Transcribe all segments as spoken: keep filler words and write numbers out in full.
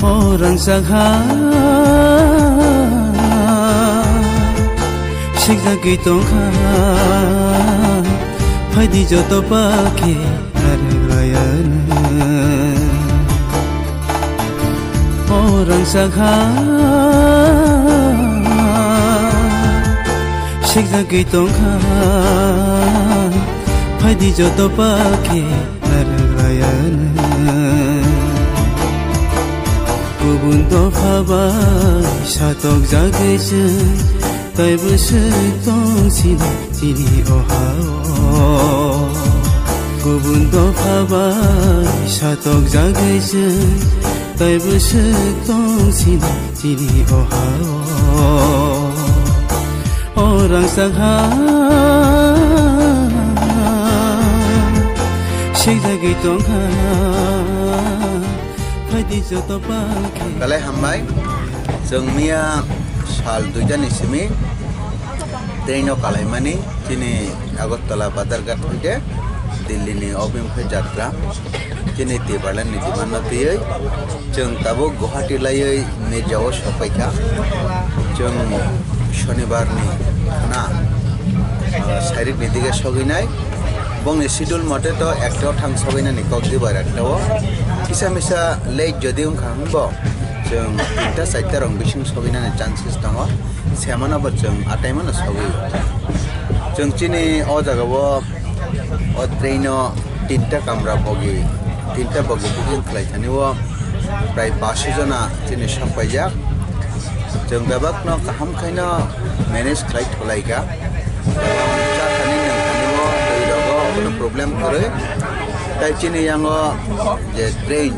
O rangchak ha, sikjagwi tongkha, phaidi joto pakhe narwk layano. O rangchak ha, sikjagwi tongkha, phaidi joto pakhe narwk layano. Kubun dopha bai satokjagwi chwng, taibo swk tong sini chini o ha-o. Kubun dopha bai satokjagwi chwng, taibo swk tong sini chini o ha-o. O rangchak ha, sikjagwi tongkha, phaidi joto pakhe. Belai hambai, chwng miya sal duitani simi train o kalaimani, chini Agartala Bazarghat hoite Delhi ni Abhimukhi Jatra, chini Tipraland ni demand no twiwi chwng tabuk Guwahati laiwi Mirjao sokpaikha. Chwng Shonibar ni khna, ah, sairik ni dige sogwinai. Bongni schedule mote to ekta o thang sogwinani kok dibar ekta o. Kisa misa late jodi wngkha hwnbo chwng tinta charta rok bising sogwinani chances tongo. Semano bo chwng ataimano sogwi. Chwng chini o jaga o, o train o tinta kamra bogi, tinta bogi booking khlai thani o prai paanch sho jona chini sok paijak. Chwng bebak no kaham khaino manage khlai thulai kha. Cha thani nang thani o twi rogo abono problem kwrwi. Tai chini yango je train,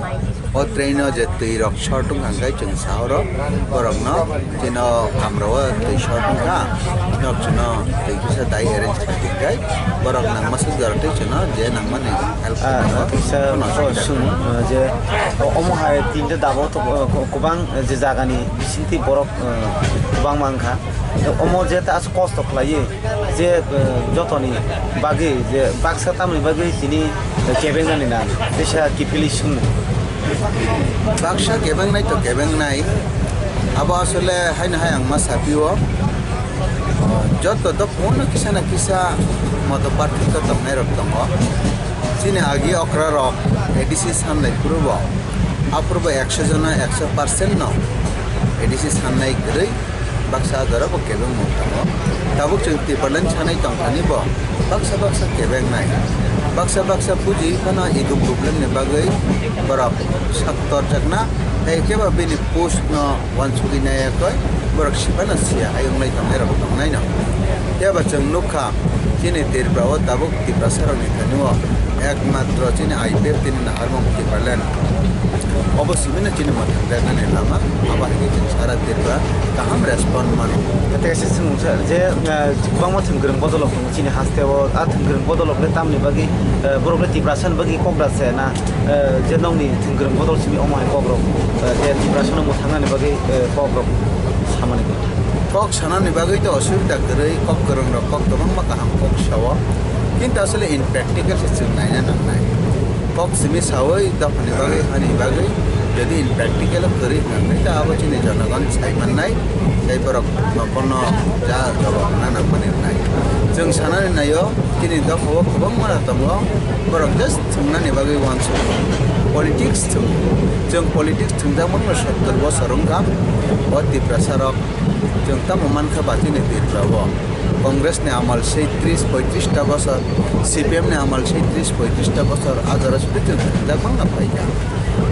o train o je twi rok short wngkha hwnkhe chwng sahoro borokno chino kamra o twi short wngkha, nok chwngno twi kisa dai arrange khlai di hwnkhe borok nangma swk jorok tei chwngno je nangmani help Ah, khlainai. Kaisa Bono kok sida. Sung, ah, je, o-, omo hai tinta dabo to, ah, ko-, kobang, ah, je jagani bisingtwi borok, ah, kwbangma wngkha. Omo je ta aswk kosto khlaiwi, je, eh, jotoni bagwi, je baksa tamni bagwi tini, eh, kebengnani na, teisa kiphilwi swngnai. Baksa kebengnai to kebengnai, abo asole haino hai ang ma sapio. Joto dophano kisa na kisa moto parthokyo tongnairok tongo. Chini agi okrarok A D C sanlai phuru bo, aphuru bo ekso jona ekso percent no A D C sannai kwrwi. Baksa jora bo kebeng mung tongo. Tabuk chwng Tipraland sanai tongthani bo baksa baksa kebeng nai. Baksa baksa buji phano ego problem ni bagwi borok sak torjakna, tei kebo bini post no wansugwi nai yakwi borok siphano siya hai wnglai tongnai rok tongnai no. Phiya ba chwng nukha chini Tripura o tabuk Tiprasa rokni thani o ekmatro chini I P F tini naharmung Tipraland. Obo simi no chini mwthang jaknani lama, abo hai khe chwng sara Tripura kaham respond mano. Tei kaisa swngmung sa je, ah, kwbangma thwngkwrwng bodolok tongo chini haste o, a thwngkwrwng bodolok le tamni bagwi, ah, borok le Tiprasa ni bagwi kok da se na, ah, je nokni thwngkwrwng bodol simi omo hai kok rok, ah, je Tiprasa no mwthangnani bagwi, ah, kok rok samani. Kok sanani bagwi to osubida kwrwi, kok kwrwng rok kok kwbangma kaham kok sao, kintu asole in practical se chwng naina nangnai. Kok simi saui dophani bagwi, hani bagwi, jodi in practical o kwrwi hwnwi ta abo chini jonogon sai mannai, tei borok no bono ja jawab rwna nangmani rwnai. Chwng sanani naio, chini dophao kwbangma rok tongo, borok just thwngnani bagwi uansuk. Politics thwng, chwng politics thwngjak mano sottor bosor wngkha, o Tiprasa rok. Chwng tamo mankha ba chini Tripura o Congress ni amal sei tris poitris ta bosor, C P M ni amal sei tris poitris ta bosor, a jora sudi chwng thwngjak mangno phaikha.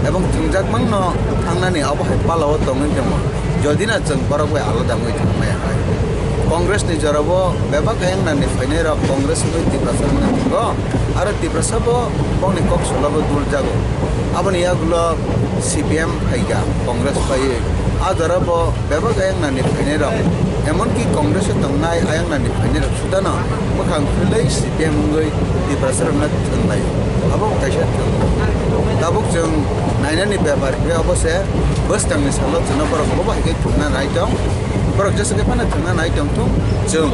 Ebong thwngjak mangno thangnani abo hai pala o tongwi tongmo. Jodi na chwng borok bai alada wngwi thangmaya hai. Congress ni jora o bebak ayang nani phainai rok Congress wngwi Tiprasa wngwi thango. Aro Tiprasa bo bongni kok solo bo dul jago. Aboni yagulo C P M phaikha Congress phaiwi. A jora bo bebak ayang nani phainai rok, emonki Congress o tongnai ayang nani phainai rok sudano bwkhang khwlwi C P M wngwi Tiprasa rokno thwng lai. Abo bo kaisa thwng. Tabuk chwng nainani bepar khe obo se bwskangni salo chwngno borok bobo hai khe thwngna nai tong. Borok jesa khe phano thwngna nai tongthung, chwng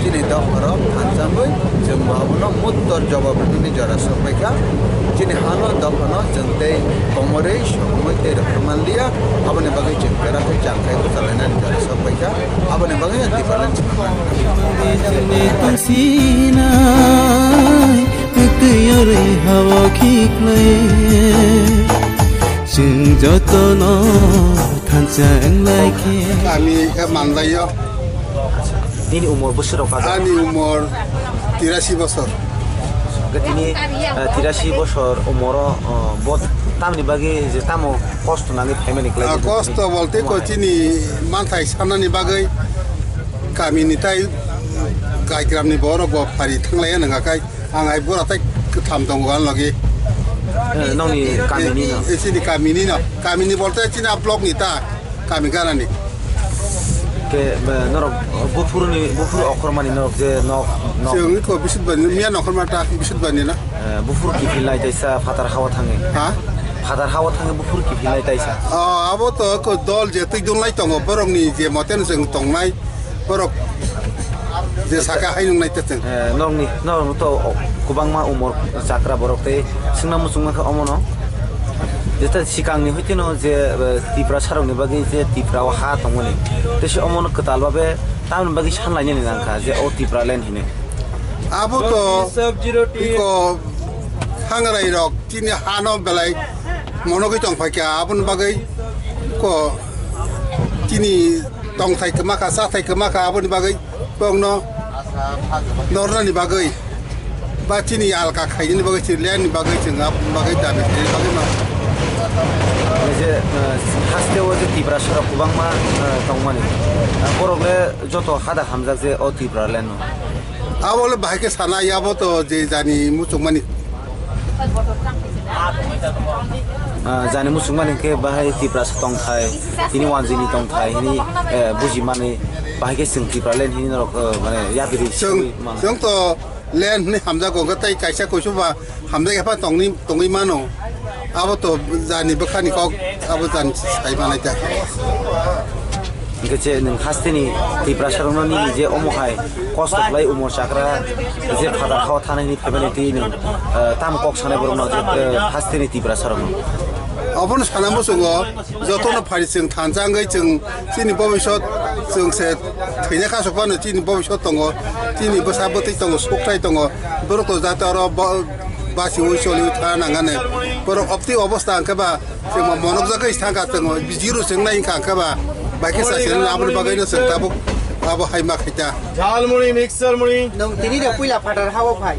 chini dopharok thansa wngwi chwng bo abono muttor jobab rwmani jora sokbaikha. Chini hano dophano chwng tei komorwi sokomoi tei rwphar manliya, aboni bagwi chwng kwrak khe chang khai bwchalainani jora sokbaikha. Aboni bagwi no Tipraland chwng Tangsinai, twi yorwi hao khiklai, chwng jotono thansa wnglaikhe. Kami khe manlaio. Nini umor bwswk rok kaisa? Ani umor tirasi bosor. Tini, eh, tirasi bosor umoro, oh, bo tamni bagwi je tamo kosto nangwi phaimani khlai? Ah, kosto bolte ko chini manthai sanani bagwi kamini tai gaigramni borok bo phari thanglaiya nangkha khai ang hai bura tai kwtham tongo ani logi. Eh, nongni kamini no? Eh, chini kamini no. Kamini bolte chini a block ni ta. Kami ganani. Ke, be, norok buphurni, buphur okhormani norok je nok, nok. Chwng iko Bisudbani, miya nokhorma ta Bisudbani na. Eh, buphur kiphilnai taisa phatar hawa thangwi. Ha? Phatar hawa thangwi buphur kiphilnai taisa. Oh, abo to ko dol je twi dunlai tongo, borokni je moten chwng tongnai, borok je saka hai nungnai ta chwng. Eh, norokni, norokno to kwbangma umor chakra borok tei swngna muchungma khe omono. Jeta sikangni hoiteno je, eh, Tiprasarokni bagwi je Tiprao ha tongmani, tei se omono kwtal babe tamoni bagwi sanlainani nangkha je o Tipraland hinwi. Abo to iko hangrai rok chini hano belai monogwi tongphaikha, aboni bagwi ko chini tongthai kwmakha, chathai kwmakha, aboni bagwi bongno nornani bagwi ba chini alka khainani bagwi, chini land ni bagwi chwng aboni bagwi dabi khainani bagwi no. Je, eh, haste o je Tiprasarok kwbangma, eh, tongmani, eh, borok le joto hada hamjak je o Tipraland no. Abo le bahai khe sana yabo to je jani muchungmani. Ah, jani muchungmani khe bahai Tiprasa tongthai, tini wanjini tongthai hini, eh, bujimani, bahai khe chwng Tipraland hini norok, eh, mane yapiri Chwng, swi mano. Chwng to land hwnwi hamjago, hwnkhe tei kaisa kuisu ba hamjak ya pha tongni, tongwi mano. Abo to jani bwkhani kok, abo jani sai manai ta. Hingke je nwng hasteni Tiprasarokno nini je omo hai kosto khlai umor chakra je phatar hao thanani family twi nwng, eh, tamo kok sanai borokno je, eh, hasteni Tiprasarokno? Obono sana muchungo, jotono phari chwng thansa wngwi chwng chini bobisot chwng se thwina kasuk phano chini bobisot tongo, chini bwsa bwtwi tongo, sukthai tongo, borok to jate oro bo-, basiwi choliwi thana nangani. Borok opti obosta hwnkhe ba Chwng bo monok jagwi thangkha, chwng bijiro chwng nai wngkha, hwnkhe ba bai khe chachirwino aboni bagwino chwng tabuk abo hai ma khaita. Jhalmuri, mixture muri. Nwng tini de puila phatar hao phai.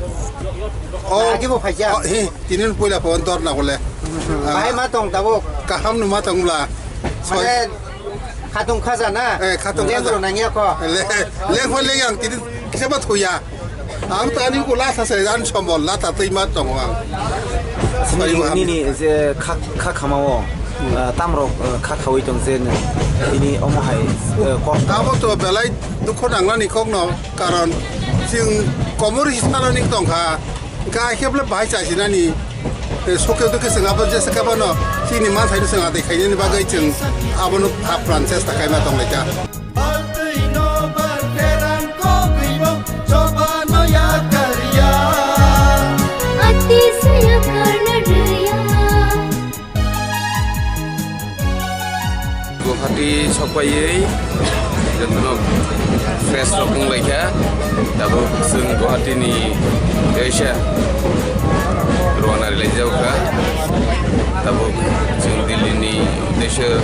O, agi bo phaijak. O, he, tini puila phone dor na hole. Bahai ma tong tabuk. Kaham no ma tong bla. Mane khatung khaja na? Eh, khatung khaja. Lengro nangya kho. Le, leng hole yang tini kisa ba thoya. Ang tani ko lasa se an sombol lata twi ma tongo ang. Nini, nini je kha, kha khamao, ah, tamrok, ah, kha khawi tong je nini omo hai, ah, kok. Abo to belai dukho nangnani kokno, karon chwng komor hi sanani tongkha, hwnkhe ai khe belai bahai chasinani, eh, sokhe dukhe chwng abo jesa khe bono chini manthai no chwng adai khainani bagwi chwng abono apran chesta khaima tonglaikha. Altwino ba pherang kogwibo chobano yakarya. Ati saya karna daya. Guwahati sokpaiwi jotono fresh rok wnglaikha. Tabuk chwng Guwahati ni kaisa rwana rilaijak kha. Tabuk chwng Delhi ni uddesyo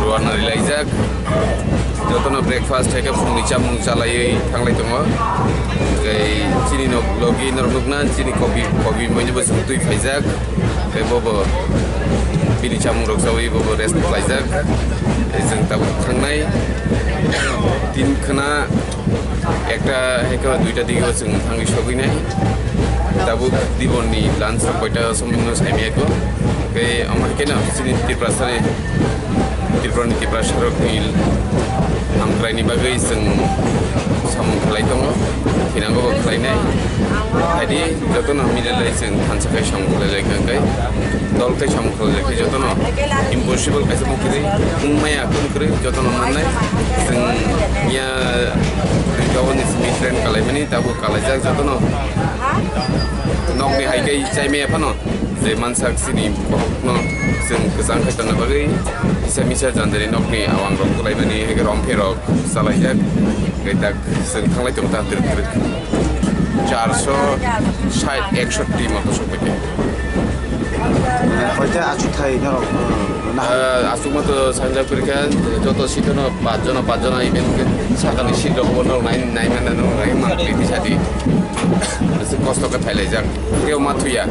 rwana rilaijak. Jotono breakfast hai khe phungni chamung chalaiwi thanglai tongo. Tei chini nok logi norok nukna chini kopi, kopi moino bo chwng twi phaijak. Tei bobo bini chamung rok chawi bobo rest khlaijak. Tei chwng tabuk thangnai tin khna ekta hai khe duita dige o chwng thangwi sogwi nai. Tabuk dibon ni lunch rok koita somoi no saimaya kho. Tei omo hai khe no chini Tiprasa ni Tripura ni Tiprasa rok ni hamkraini bagwi chwng samung khlai tongo, thinango bo khlainai. Haidi jotono mililai chwng thansa khai samung khlai lai kha, hwnkhe dol khai samung khlai lai kha jotono impossible kaisa mung kwrwi, wng maya kung kwrwi jotono mannai. Chwng ya jawani simi train kalaimani tabuk kalaijak jotono. Nokni hai khe chai maya phano je mansak chini bokhokno chwng kwchang khai tongna bagwi kisa misa jandani nokni awang rok kwlaimani hai khe romphe rok chalaijak. Hwnkhe dak chwng thanglai tongo ta twrwk twrwk. Charso sait ekshoti moto sokphaikha. Koita achukthai norok, uh, nahar? Ah, aswkma to sanjak kwrwikha, joto seat-o no pachjona, pachjona, even sakani seat rok bo norok nai, nai mano, norok nai mano, tini sadi. Aswk kosto khe phailaijak, tei ma thuya,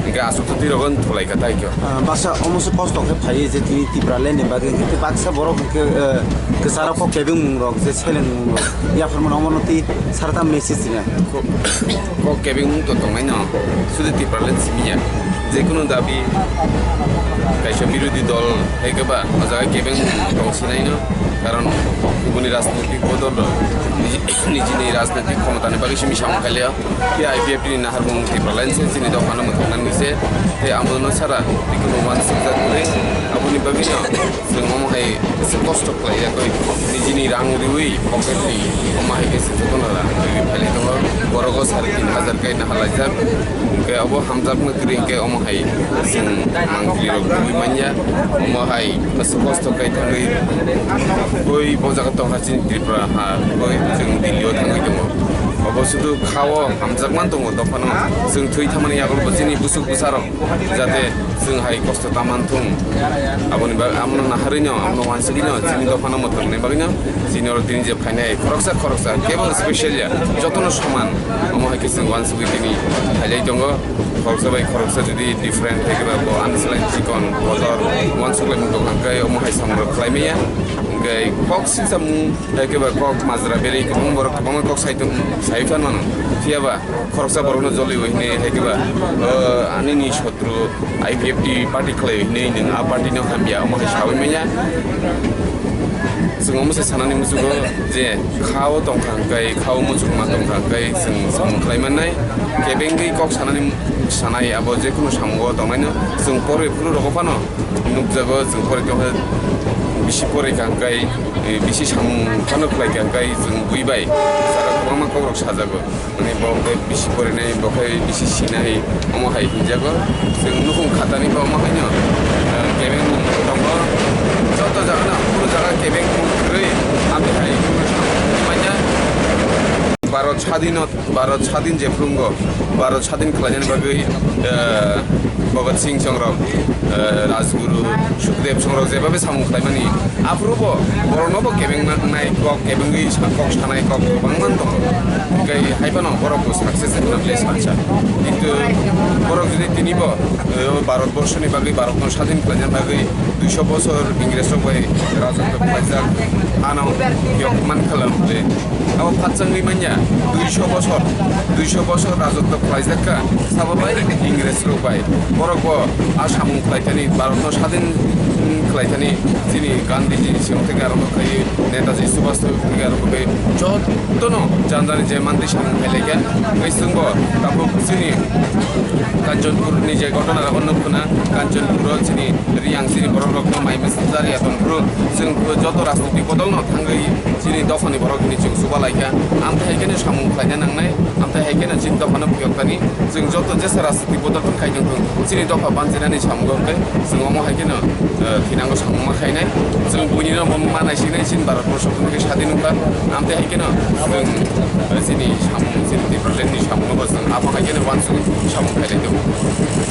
hwnkhe aswk to twi rok thulaikha tai khe. Ah, baksa omo se kosto khe phaiwi je tini Tipraland ni bagwi, hwnkhe baksa borok hwnkhe, eh, kwcharo kok kebengmung rok, je selengmung rok, yapharmano omono twi sarta message rwna. Kok, kok kebengmung to tongnaino, sudu Tipraland simi ya. Jekunu dabi kaisa birodhi dol hai khe ba o jaga kebeng tong sinaino, karon kubuni rajnoitik bodol rok niji, nijini rajnoitik khomotani bagwi simi samung khailaiya. Tei I P F T ni naharmung Tipraland se chini dophano mwthangna nise, tei abono sara tei kubun uansukjak kwrwi, aboni bagwino chwng omo hai se kosto khlaijak oi, nijini rang riwi pocket ni omo hai khe se jotono rang riwi phailai tongo. Borok o sare tin hajar kai nahalaijak. Hwnkhe abo hamjakma kwrwi hwnkhe omo hai chwng mangpili rok tubui manya. Omo hai se kosto kai thangwi boi bo jaga tongkha chini Tripura ha, boi chwng Delhi o thangwi tongo. Obo sudu kha o hamjakma tongo dophano. Chwng thwi thangmani yagulo bo chini busuk bwsa rok jate chwng hai kosto ta manthung. Aboni bagwi, abono naharwino, abono uansugwino, chini dophano mwthangni bagwino, chini oro tini je phainai khoroksa khoroksa, kebo special ya, jotono soman. Omo hai khe chwng uansugwi tini phailai tongo. Khoroksa bai khoroksa jodi different hai khe ba bo ani selai chikon kotor uansuklaimung tong kha, hwnkhe omo hai samung rok khlai manya. Hwnkhe kok singsamung hai khe ba kok majra berwi kwbangma borok kwbangma kok sai tong, sai phan mano. Phiya ba khoroksa borokno joliui hwnwi hai khe ba, o, ani ni sotru I P F T party khlai hwnwi nwng a party no hamya omo hai saui manya. Chwng omo se sanani muchungo je kha o tong kha hwnkhe, kha o muchung ma tong kha hwnkhe chwng samung khlai mannai. Kebengwi kok sanani sanai abo jekunu samungo tongnaino chwng pore phuru rogo phano nukjago, chwng pore tongkha bisi pore kha hwnkhe, bisi samung phano khlai kha hwnkhe chwng bui bai sara kwbangma kokrok sajago. Mane bo khe bisi porinai, bo khe bisi sinai, omo hai hinjago. Chwng nukhung khatani bo omo haino, eh, kebeng tongo. Joto jaga no, kunu jaga kebeng kwrwi, amtwi hai manya. Bharat sadhino, Bharat sadhin je phungo, Bharat sadhin khlainani bagwi, eh, Bhagat Singh songrok, eh, Rajguru, Sukhdev songrok jebabe samung khlaimani, aphuru bo borokno bo kebeng nangnai, kok kebengwi sa-, kok sanai kok kwbangma tongo. Hwnkhe hai phano borok bo success wngna belai sansa. Kintu borok jodi tini bo, eh, Bharat borshoni bagwi, Bharatno sadhin khlaina bagwi duiso bosor Ingres rok bai rajotwo khlaijak, ano yok man khalam je. Abo phatchangwi manya, duiso bosor, duiso bosor rajotwo khlaijak kha, sabo bai Ingres rok bai. Borok bo a samung khlaithani, Bharatno sadhin, mm, khlaithani, chini Gandhiji ni siyong theke arokhe khai, Netaji Subhash theke arokhe khai, jotono janjani je mantwi samung khlailaikha. Tei chwngbo tabuk chini Kanchanpur ni je ghotona rok nukho na, Kanchanpur o chini Riyang chini borok rok no mai masa jari atom bro, chwng joto rajniti bodol no thangwi chini dophani borok ni chwng chuba lai kha. Amtwi hai kheno samung khlaina nangnai, amtwi hai kheno chini dophano phiyok thani chwng joto jesa rajniti bodol thang khai thang thung, chini dopha banchina ni samung khe chwng omo hai kheno, eh, thinango samung ma khainai. Chwng buini no ma naisinai chini Bharat borsho khe sadin wngkha. Amtwi hai kheno chwng, eh, chini samung, chini Tipraland ni samung no bo chwng abo hai kheno uansugwi samung khainai tongo.